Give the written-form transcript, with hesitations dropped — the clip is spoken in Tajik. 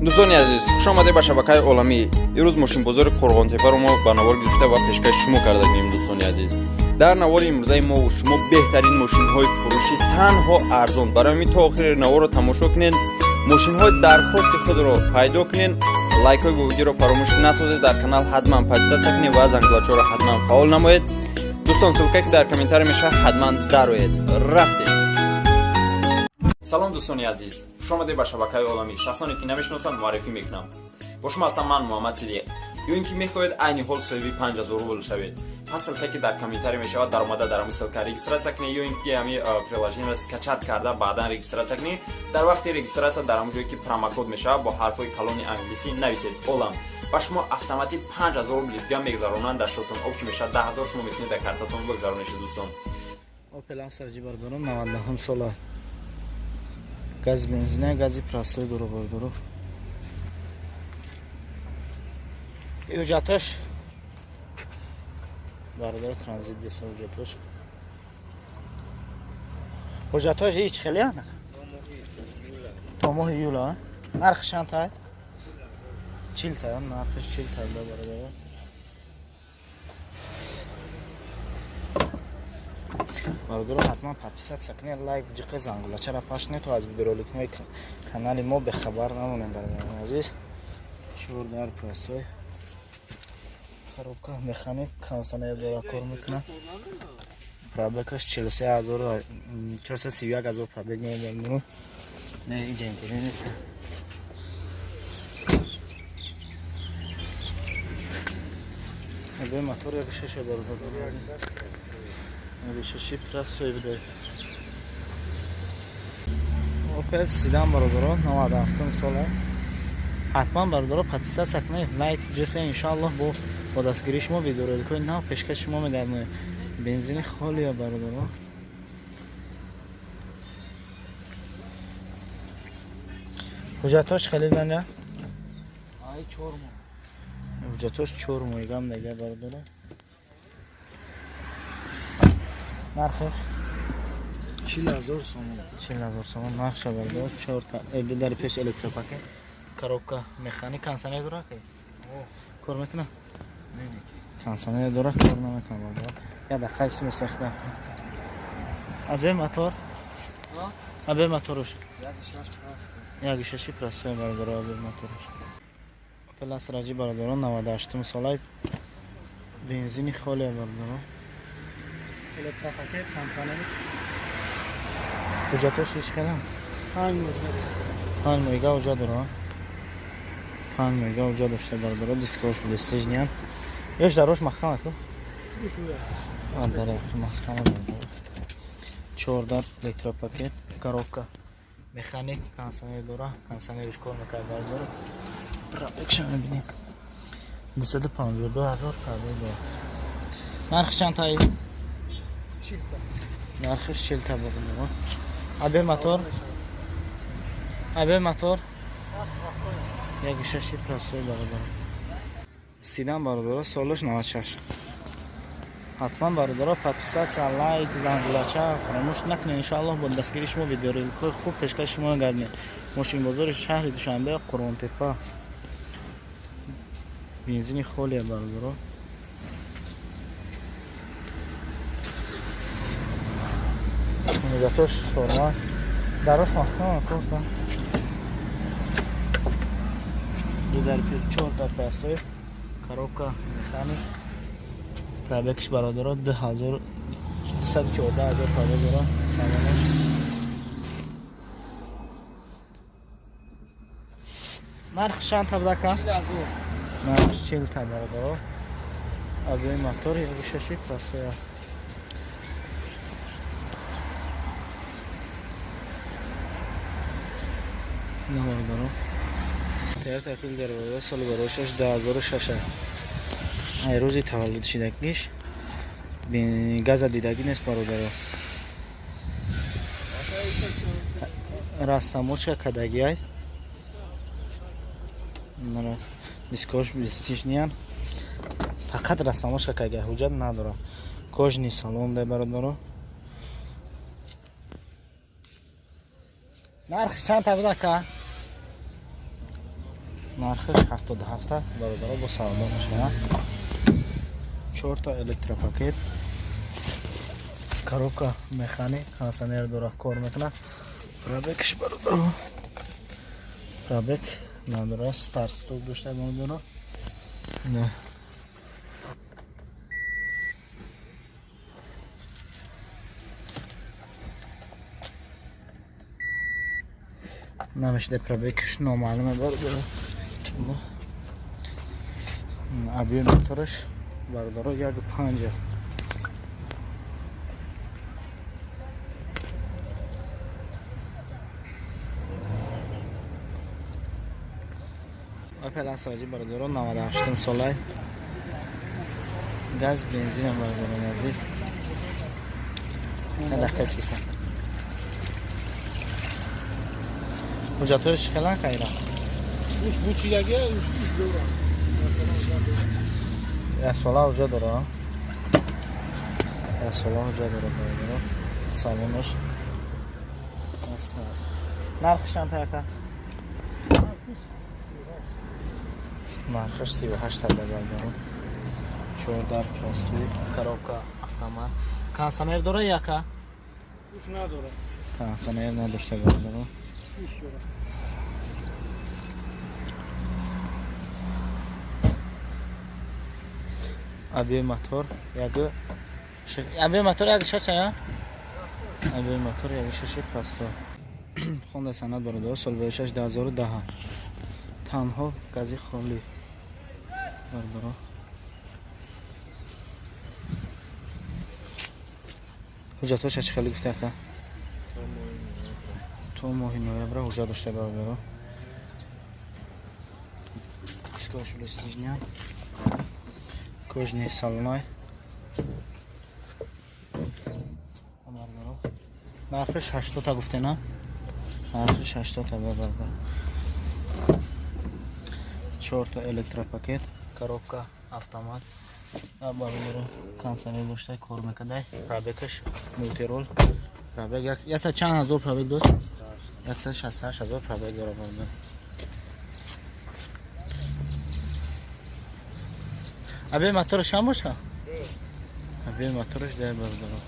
Дӯстони азиз, хуш омадед ба шабакаи Оламӣ. Имрӯз мошинбозори Қурғонтепаро мо ба навор гирифта ва пешкаши шумо кардагим. Дӯстони азиз, дар навори имрӯзаи мову шумо беҳтарин мошинҳои фурӯшӣ, танҳо арзон. Барои ҳамин то охири наворро тамошо кунед, мошинҳои дархости худро пайдо кунед, лайкҳои бобогиро фаромӯш насозед, дар канал ҳатман подписаться кунед ва зангулачаро ҳатман фаъол намоед. Дӯстон, ссылка, ки дар комментарий мешавад, ҳатман дароед. Рафтем. Салом, дӯстони азиз, хуш омадед ба шабакаи Оламӣ. Шахсоне, ки намешиносанд, муаррифӣ мекунам: бо шумо ҳастам ман, Муҳаммад Сидиқ. Ё ин ки мехоҳед айни ҳол соҳиби 5000 рубл шавед, пас ссылка, ки дар комментарий мешавад, даромада, дар ҳами ссылка регистрация кунед ё ин ки ҳами приложениеро скачать карда, баъдан регистрация кунед. Дар вақти регистрация дар ҳамон ҷое, ки промокод мешавад, бо ҳарфҳои калони англисӣ нависед «Олам». Ба шумо автоматик 5000 рубли дига мегузаронанд дар шотон. Общий мешавад 10 000. Шумо метавонед дар картатон бигзаронед, дӯстон. Опел Астра Ҷи, бародарон, 97 сола, гази бензина, гази простой дора, бародаро. Ҳуҷҷатош, бародаро, транзит беса. Ҳуҷҷатош ҳеҷ хеле то моҳи июла. Нархи чанд тай? 40 та. Нархиш 40 та, бародаро. Бародаро, ҳатман подписаться кунед, лайк, ҷиқи зангулачара паш кунед, то аз видеороликҳои канали мо бехабар намонед, бародарони азиз. Чор дар простой, коробка механик, кондиционер дора, кор мекунад. Пробегаш 43 ҳазор пробег мебарад. Не, инҷа интернет нест. Бе мотор як шаша, бародарони азиз, решаши простой буде. Опел седан, бародаро, 97 сола. Ҳатман, бародаро, подписаться кунед, лайк, ҷиқе. Иншоаллоҳ, бо дастгирии шумо видеороликҳои нав пешкаши шумо мегардонем. Бензини холия, бародаро. Ҳуҷҷатош хеле банда, ҳуҷҷатош 4 моҳигам дега, бародаро. Нархаш? 40 000 сомон. 40 000 сомон нархша, бародаро. Чорта ду дари пеш, электропакет, коробка механик, кондиционер дора. Кор мекуна? Кондиционер дора, кор намекуна, бародаро. Я дақиқа чиз месахта. Абе мотор, абе моторуш як шаши простой, бародаро. Абе моторуш Опел Астра Ҷи, бародаро, 98-ум солай, бензини холия, бародаро, Электропакет, кондиционер. Ҳуҷҷатош ҳеҷ кадам? 5 моҳига ҳуҷҷат дора, 5 моҳига ҳуҷҷат дошта, бародаро. Дискош блестижниям, ёш дарош маҳкам аку, маҳкам, бародаро. Чордар, электропакет, коробка механик, кондиционер дора, кондиционериш кор мекард, бародаро. Пробегша мебинем: 252 000 пробег дора. Нархи чанд таи? Нархиш 40 та, бародаро. Абе мотор, абе мотор як шаши простой, бародаро. Седан, бародаро, солаш 96. Ҳатман, бародаро, подписаться, лайк, зангулача фаромӯш накунед. Иншоаллоҳ, бо дастгири шумо видеороликҳои хуб пешкаши шумо гардем. Мошинбозори шаҳри Душанбе, Қурғонтепа. Бензини холия, бародаро. Ҳуҷҷатош шорма, дарош маҳкам, кор кун. Ду дар, чор дар простой, коробка механик. Пробегш, бародаро, 214 000 пробег дора салонаш. Нарх чанд та будака? Нархш 40 та, бародаро. Абои мотор як шаши простой. Бародаро, Toyota Fielder, бародаро, соли барои шаш 2006, ай рӯзи таваллуд шидагиш газа дидагӣ нест, бародаро. Растамочка кадагиай, дискош блестишниян, фақат растамочка кадагиай, ҳуҷҷат надора. Кожаный салон дай, бародаро. Нархи чанд та будака? Нархаш 77 бародаро бо савдо мешавад. 4 электропакет. Коробка механик, кондиционер дора, кор мекунад. Пробегш бародаро. Пробег надора, старт стоп дошта бародаро. Не. Намешда пробегш номаълуме бародаро. Объем мотораш бародаро 1.5. Opel Astra бародаро 98 солай. Газ бензин бародарони азиз. Дақиқа списан. Ҳуҷҷатҳояш хелан кайра? Уш бучидаги, уш дора. Як сола ҳуҷҷат дора. Як сола ҳуҷҷат дора бародаро. Салонаш. Нархи чанд яка? Нархаш 38 та бародаро. 4 простой, коробка автомат. Кондиционер дора яка? Уш надора. Кондиционер надошта бародаро. Уш дора. Объем мотор яго объем мотор як шаш я? Объем мотор як шаш простой. Хонда санад бародаро сол 6 2010. Танҳо гази холӣ бародаро. Ҳуҷҷатҳоша чӣ хеле гуфта ака? То моҳи ноябра ҳуҷҷат дошта бародаро. Дискош блестижня. Кожаный салоной. Бародаро. Нархиш 80 та гуфтена? Нархиш 80 та бародаро. 4 та электропакет, коробка автомат. Бародаро, кондиционер дошта, кор мекардай. Пробегаш мультирол. Пробег 100 чанд ҳазор пробег дошт? 168 ҳазор пробег дора бародаро. Объем мотораш чанд боша? Объем мотораш 10 бародаро.